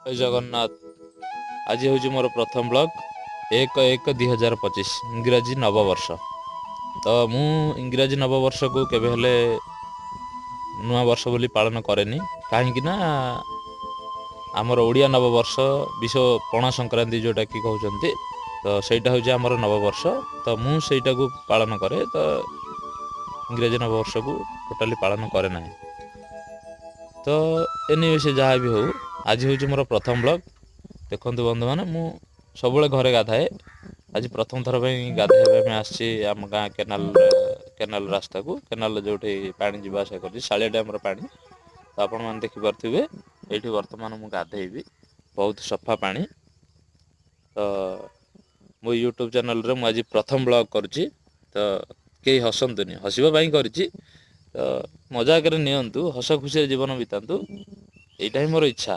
ଜୟ ଜଗନ୍ନାଥ। ଆଜି ହେଉଛି ମୋର ପ୍ରଥମ ବ୍ଲଗ୍, 1/1/2025, ଇଂରାଜୀ ନବବର୍ଷ। ତ ମୁଁ ଇଂରାଜୀ ନବବର୍ଷକୁ କେବେ ହେଲେ ନୂଆ ବର୍ଷ ବୋଲି ପାଳନ କରେନି, କାହିଁକି ନା ଆମର ଓଡ଼ିଆ ନବବର୍ଷ ବିଶ୍ୱ ପଣା ସଂକ୍ରାନ୍ତି ଯେଉଁଟାକି କହୁଛନ୍ତି, ତ ସେଇଟା ହେଉଛି ଆମର ନବବର୍ଷ। ତ ମୁଁ ସେଇଟାକୁ ପାଳନ କରେ, ତ ଇଂରାଜୀ ନବବର୍ଷକୁ ଟୋଟାଲି ପାଳନ କରେ ନାହିଁ। ତ ଏନିୱେ, ସେ ଯାହା ବି ହଉ, ଆଜି ହେଉଛି ମୋର ପ୍ରଥମ ବ୍ଲଗ୍। ଦେଖନ୍ତୁ ବନ୍ଧୁମାନେ, ମୁଁ ସବୁବେଳେ ଘରେ ଗାଧାଏ। ଆଜି ପ୍ରଥମ ଥର ପାଇଁ ଗାଧୋଇବା ପାଇଁ ଆସିଛି ଆମ ଗାଁ କେନାଲ, କେନାଲ ରାସ୍ତାକୁ, କେନାଲ ଯେଉଁଠି ପାଣି ଯିବା ଆସିବା କରୁଛି, ଶାଳିଆ ଡ୍ୟାମ୍ର ପାଣି। ତ ଆପଣମାନେ ଦେଖିପାରୁଥିବେ, ଏଇଠି ବର୍ତ୍ତମାନ ମୁଁ ଗାଧେଇବି। ବହୁତ ସଫା ପାଣି। ତ ମୋ ୟୁଟ୍ୟୁବ୍ ଚ୍ୟାନେଲରେ ମୁଁ ଆଜି ପ୍ରଥମ ବ୍ଲଗ୍ କରୁଛି। ତ କେହି ହସନ୍ତୁନି, ହସିବା ପାଇଁ କରିଛି, ତ ମଜାକରେ ନିଅନ୍ତୁ, ହସ ଖୁସିରେ ଜୀବନ ବିତାନ୍ତୁ, ଏଇଟା ହିଁ ମୋର ଇଚ୍ଛା।